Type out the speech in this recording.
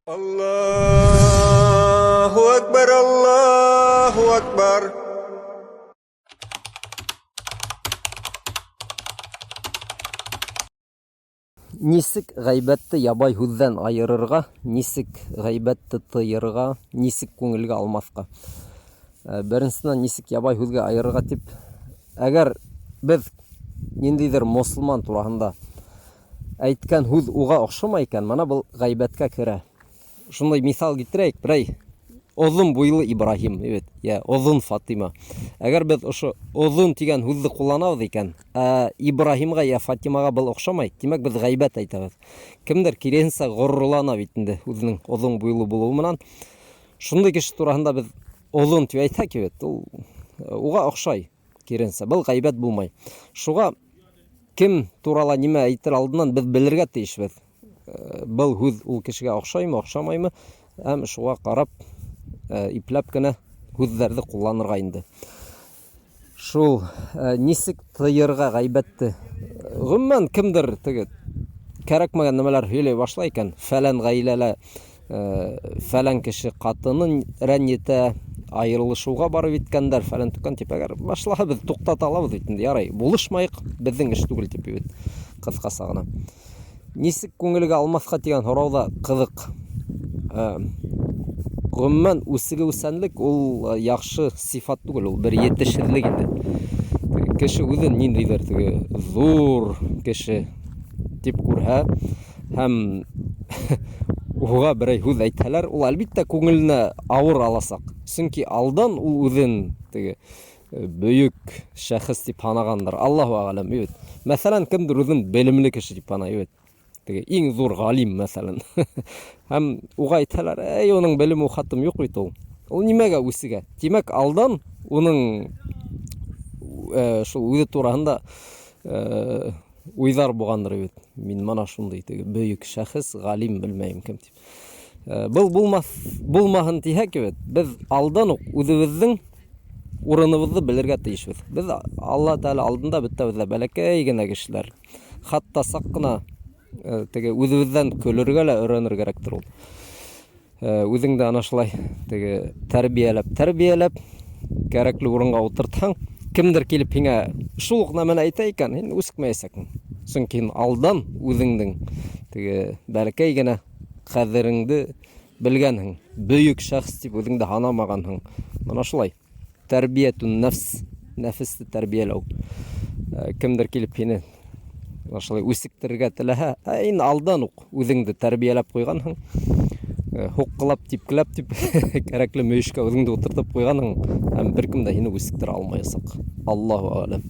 Аллаһу әкбәр, Аллаһу әкбәр! Нисек ғәйбәтте ябай һүҙҙән айырырға, нисек ғәйбәтте тыйырға, нисек күңелгә алмаҫҡа? Беренсенән, нисек ябай һүҙгә айырырға тип, әгәр беҙ ниндәйҙер мосолман тураһында әйткән һүҙ уға оҡшамай икән, мына был ғәйбәткә керә. Шундай миҫал китерәйек, берәй оҙон буйлы Ибраһим, бит, йә оҙон Фатима. Әгәр беҙ ошо оҙон тигән һүҙҙе ҡулланабыҙ икән, ә Ибраһимға йә Фатимаға был оҡшамай, тимәк, беҙ ғәйбәт әйтәбеҙ. Кемдер киреһенсә ғорурлана бит инде үҙенең оҙон буйлы булыуы менән. Шундай кеше тураһында беҙ оҙон тип әйтһәк бит, ул уға оҡшай. Киренсә, был ғәйбәт булмай. Шуға кем турала нимә әйтер алдынан беҙ белергә тейешбеҙ. Был һүҙ ул кешегә оҡшаймы, оҡшамаймы, һәм шуға ҡарап ипләп кенә һүҙҙәрҙе ҡулланырға инде. Шул нисек тыйырға ғәйбәтте? Ғөмүмән, кемдер теге кәрәкмәгән нәмәләр һөйләй башлай икән, фәлән ғаиләлә фәлән кеше ҡатынын рәнйетә, айырылышыуға барып еткәндәр, фәлән төкән тип, әгәр башлаһа, беҙ туҡтата алабыҙ бит инде, ярай, булышмайыҡ, беҙҙең эш түгел тип бит, ҡыҫҡаса ғына. Нисек күңелгә алмаҫҡа тигән һорау ҙа ҡыҙыҡ. Ғөмүмән, үсегеүсәнлек ул яҡшы сифат түгел, ул бер етешһеҙлек инде. Кеше үҙен ниндәйҙер теге ҙур кеше тип күрһә, һәм уға берәй һүҙ әйтһәләр, ул әлбиттә күңеленә ауыр аласаҡ. Сөнки алдан ул үҙен теге бөйөк шәхес тип һанағандыр. Аллаһу әғәләм, бит. Мәҫәлән, кемдер үҙен белемле кеше тип һанай, бит. Теге иң ҙур ғалим, мәҫәлән. Һәм уға әйтһәләр, әй, уның белеме хатым юҡ бит ул. Ул нимәгә үсегә? Тимәк, алдан уның шул үҙе тураһында уйҙар булғандыр бит. Мин мына шундай теге бөйөк шәхес, ғалим, белмәйем кем тип. Был булмаҫ, булмаһын тиһәк бит, беҙ алдан уҡ үҙебеҙҙең урыныбыҙҙы белергә тейешбеҙ. Беҙ Алла Тәғәлә алдында бөтәбеҙ ҙә бәләкәй генә кешеләр. Хатта саҡ ҡына теге үҙебеҙҙән көлөргә лә өйрәнер кәрәктер ул. Үҙең дә ана шулай теге тәрбиәләп, тәрбиәләп кәрәкле урынға ултыртһаң, кемдер килеп һиңә шул уҡ нәмәне әйтә икән, һин үсекмәйәсәкһең. Сөнки һин алдан үҙеңдең теге бәләкәй генә ҡәҙереңде белгәнһең, бөйөк шәхес тип үҙеңде һанамағанһың. Мына шулай. Тәрбиәтүн нәфс, нәфесте тәрбиәләү. Кемдер килеп һине шулай үсектерергә теләһә, ә инде алдан уҡ үҙеңде тәрбиәләп ҡуйғанһың, һуҡҡылап, типкеләп тип кәрәкле мөйөшкә үҙеңде ултыртып ҡуйғанһың, һәм бер кем дә һине үсектерә алмаясаҡ. Аллаһу әғләм.